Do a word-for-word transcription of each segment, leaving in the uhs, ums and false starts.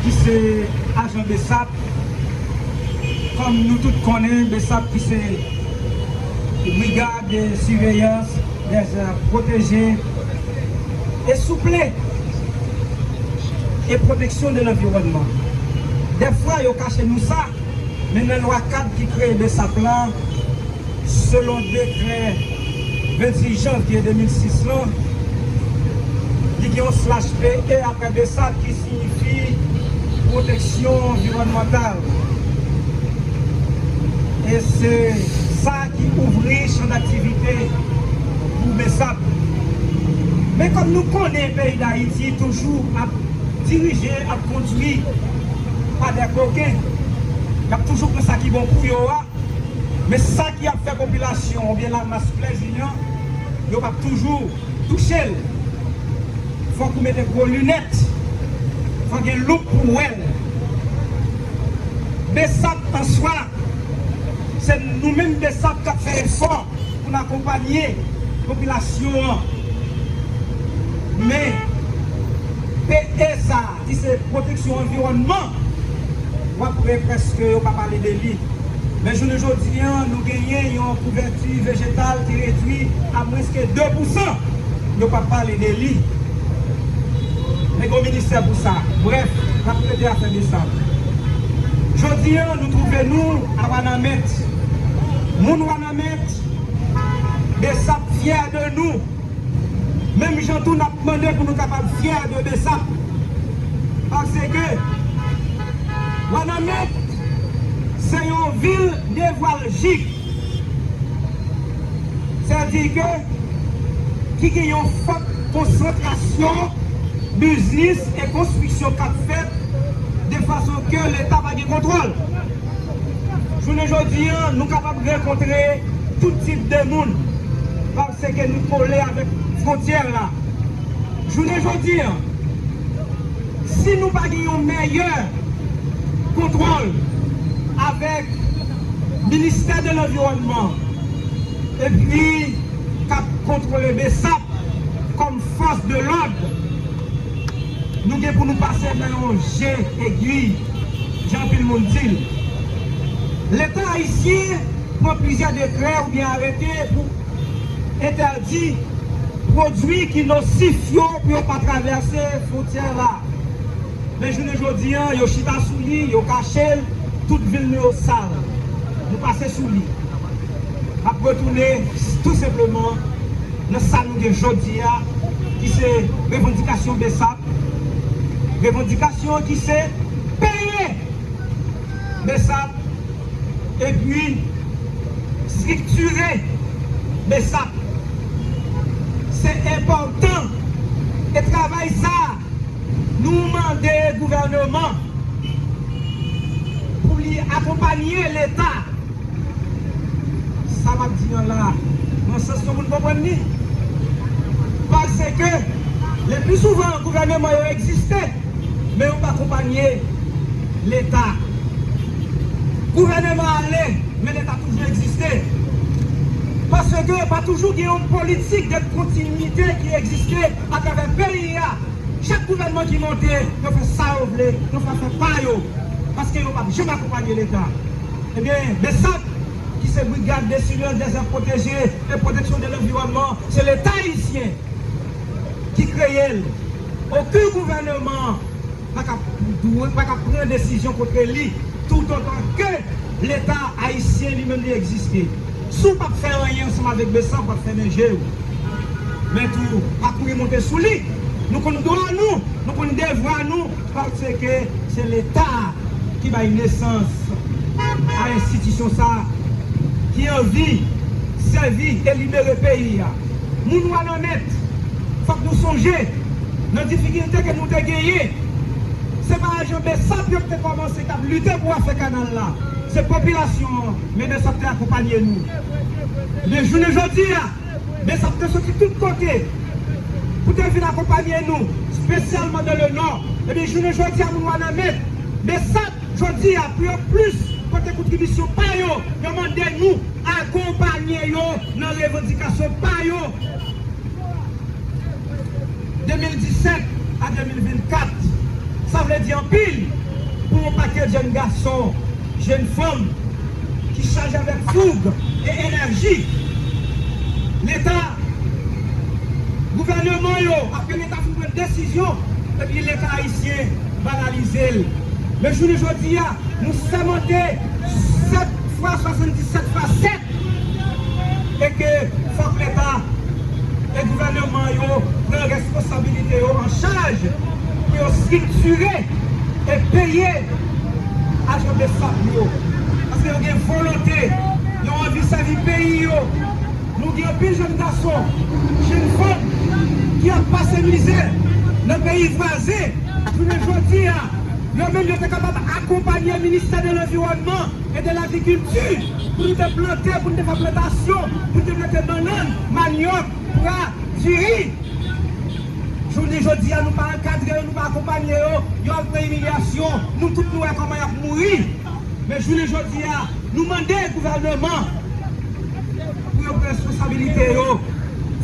Se ajan BSAP, kòm nou tout konnen, BSAP ki se Brigad de Surveillance des Aires Protégées et Souple et Protection de l'Environnement. Dèfwa, yo kache nou sa, men nan lwa kad ki kreye BSAP la, selon dekrè vennsis janvye de mil sis lan, li gen yon slash P E apre BSAP ki siyifi pwoteksyon anviwònmantal. E se sa ki ouvri chan daktivite pou BSAP. Men kòm nou konnen peyi Dayiti toujou ap dirije, ap kondui pa dè koken, y ap toujou pran sa ki bon pou yo a, men sa ki ap fè popilasyon oubyen lamas plèzi an, yo p ap toujou touche l. Fòk ou mete gwo linèt. Fòk gen loup pou w wè l. BSAP an swa, se nou menm BSAP k ap fè efò pou n akonpanye popilasyon an. Men, P E sa a, ki se pwoteksyon anviwònman, w ap wè prèske yo pa pale de li. Men jounen jodi an, nou genyen yon kouvèti vejetal ki redui a mwens ke de pousan. Yo p ap pale de li. Men gen yon ministè pou sa. Brèf, n ap rete afè BSAP. Jodi an, nou twouve nou a Wanament. Moun Wanament, BSAP fyè de nou. Menm jan tou n ap mande pou nou kapab fyè de BSAP. Paske Wanament se yon vil nevraljik. Sètadi ke ki gen yon fòt konsantrasyon biznis e konstriksyon k ap fèt de fason ke Leta pa gen kontwòl. Jounen jodi an, nou kapab rankontre tout tip de moun paske nou kole avèk fwontyè la. Jounen jodi an, si nou pa gen yon meyè kontwòl avèk Ministè de Lanviwònman epi k ap kontwole BSAP kòm fòs de lòd, nou gen pou nou pase nan yon je egwi, jan anpil moun di l. Leta ayisyen pran plizyè dekrè oubyen arete pou entèdi pwodui ki nosif yo pou yo pa travèse fwontyè la. Men jounen jodi an, yo chita sou li, yo kache l, tout vil nou yo sal. Nou pase sou li. M ap retounen tou senpleman nan sa nou gen jodi a, ki se revandikasyon BSAP. Revandikasyon ki se peye BSAP epi estriktire BSAP. Se enpòtan. E travay sa a, nou mande gouvèneman pou li akonpanye Leta. Sa m ap di an la, nan sans nou moun konprann li. Paske, le pli souvan, gouvèneman yo egziste, men yo pa akonpanye Leta. Gouvèneman ale, men Leta toujou egziste. Paske pa toujou gen yon politik de kontinwite ki egziste atravè peyi a. Chak gouvènman ki monte, yo fè sa yo vle, yo fè afè pa yo. Paske yo p ap janm akonpanye Leta. Ebyen, BSAP, ki se Brigade de Surveillance des Aires Protégées et Protection de l'Environnement, se Leta ayisyen ki kreye l. Okenn gouvèneman pa ka dwe, pa ka pran desizyon kont li, toutotan ke Leta ayisyen li menm li egziste. Si w p ap fè anyen ansanm avèk BSAP, w ap fèmen je w. Men tou, pa kouri monte sou li. Nou konn dwa nou, nou konn devwa nou, paske se Leta ki bay nesans a enstitisyon sa a, ki anvi sèvi e libere peyi a. Moun Wanament, fòk nou sonje, nan difikilte ke nou te genyen, se pa ajan BSAP yo ki te kòmanse t ap lite pou afè kanal la. Se popilasyon an, men BSAP te akonpanye nou. Men jounen jodi a, BSAP te soti tout kote pou te vin akonpanye nou, espesyalman dans le Nord. Ebyen, jounen jodi a, moun Wanament, BSAP, jodi a, pou yo plis pote kontribisyon pa yo, yo mande nou akonpanye yo nan revandikasyon pa yo. De mil disèt a de mil vennkat, Sa vle di anpil pou yon pakèt jèn gason, jèn fanm ki chaje avèk foug e enèji. Leta, gouvèneman yo, apre Leta fin pran desizyon, epi Leta ayisyen banalize l. Men jounen jodi a, nou sèmante sèt fwa swasanndisèt fwa sèt, e ke fòk Leta e gouvèneman yo pran responsabilite yo an chaj pou yo estriktire e peye ajan BSAP yo. Paske yo gen volonte, yo anvi sèvi peyi yo. Nou gen anpil jèn gason, jèn fanm ki ap pase mizè nan peyi vwazen. Jounen jodi a, yo menm yo te kapab akonpanye Ministè de Lanviwònman e de Lagrikilti pou nou te plante, pou nou te fè plantasyon, pou nou te plante bannann, manyòk, pwa, diri. Jounen jodi a, nou pa ankadre yo, nou pa akonpanye yo, yo al pran imilyasyon. Nou tout nou wè kòman y ap mouri. Men jounen jodi a, nou mande gouvèneman pou yo pran responsabilite yo.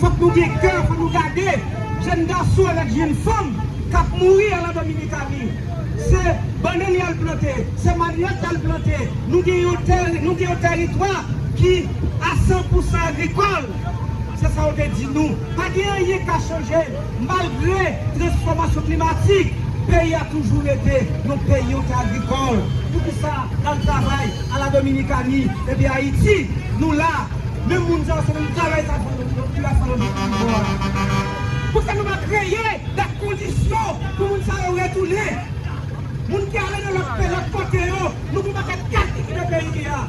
Fòk nou gen kè, fòk nou gade jèn gason avèk jèn fanm k ap mouri an la Dominikani. Se bannann y al plante, se manyòk y al plante. Nou gen yon tè-, nou gen yon tèritwa ki a san pou san agrikòl. Se sa yo te di nou. Pa gen anyen k ka chanje. Malgre transfòmasyon klimatik, peyi a toujou rete yon peyi, yon tè agrikòl. Poukisa n al travay a la Dominikani, epi Ayiti, nou la? Menm moun sa yo, se menm travay sa yo ki va fè yo vin anba. Poukisa nou pa kreye de kondisyon pou moun sa yo retounen? Moun ki ale nan lòt pe-, lòt kote yo, nou gen yon pakèt kat ki kite peyi a.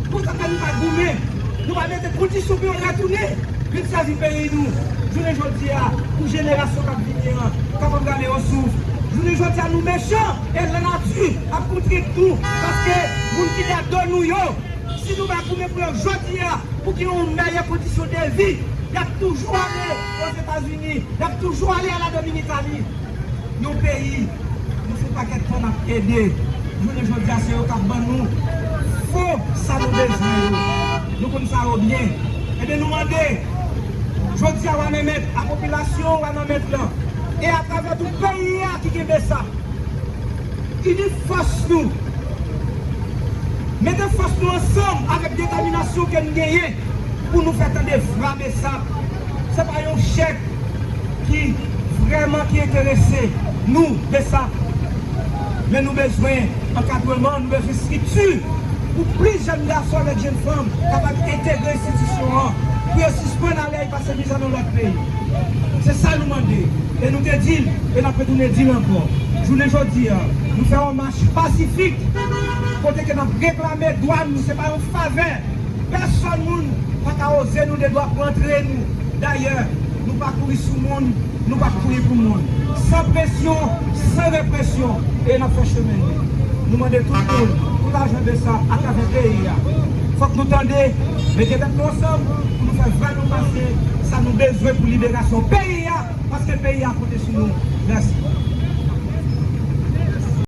Poukisa nou pa goumen? Nou pa mete kondisyon pou yo retounen vin sèvi peyi nou. Jounen jodi a, pou jenerasyon k ap vini an, kapab gade yon souf. Jounen jodi a, nou mechan, e lanati ap kontrik nou, paske moun ki dèyè do nou yo, si nou pa goumen pou yo jodi a, pou gen yon meyè kondisyon de vi, y ap toujou ale Ozetazini, y ap toujou ale a la Dominikani. Yon peyi, nou fè yon pakèt tan n ap ede. Jounen jodi a, se yo k ap ban nou fo sa nou bezwen yo. Nou konn sa yo byen. Ebyen, nou mande, jodi a, Wanament, a popilasyon Wanament lan, e atravè tout peyi a ki gen BSAP, ini fòs nou. Mete fòs nou ansanm avèk detèminasyon ke n genyen pou nou fè tande vwa BSAP. Se pa yon chèk ki vrèman ki enterese nou, BSAP. Men nou bezwen ankadreman, nou bezwen estrikti pou plis jèn gason avèk jèn fanm kapab entegre enstitisyon an, pou yo sispann ale pase mizè nan lòt peyi. Se sa nou mande. E nou te di l, e n ap retounen di l ankò. Jounen jodi a, nou fè yon mach pasifik, kote ke n ap reklame dwa nou, se pa yon favè. Pèsòn moun pa ka oze nou de dwa pou antre nou. Dayè, nou pa kouri sou moun, nou pa kouri pou moun. San presyon, san represyon, e n ap fè chemen nou. Nou mande tout moun, tout ajan BSAP atravè peyi a. Fòk nou tande, mete tèt nou ansanm pou nou fè vwa nou pase, sa nou bezwen pou liberasyon peyi a, paske peyi a konte sou nou. Mèsi.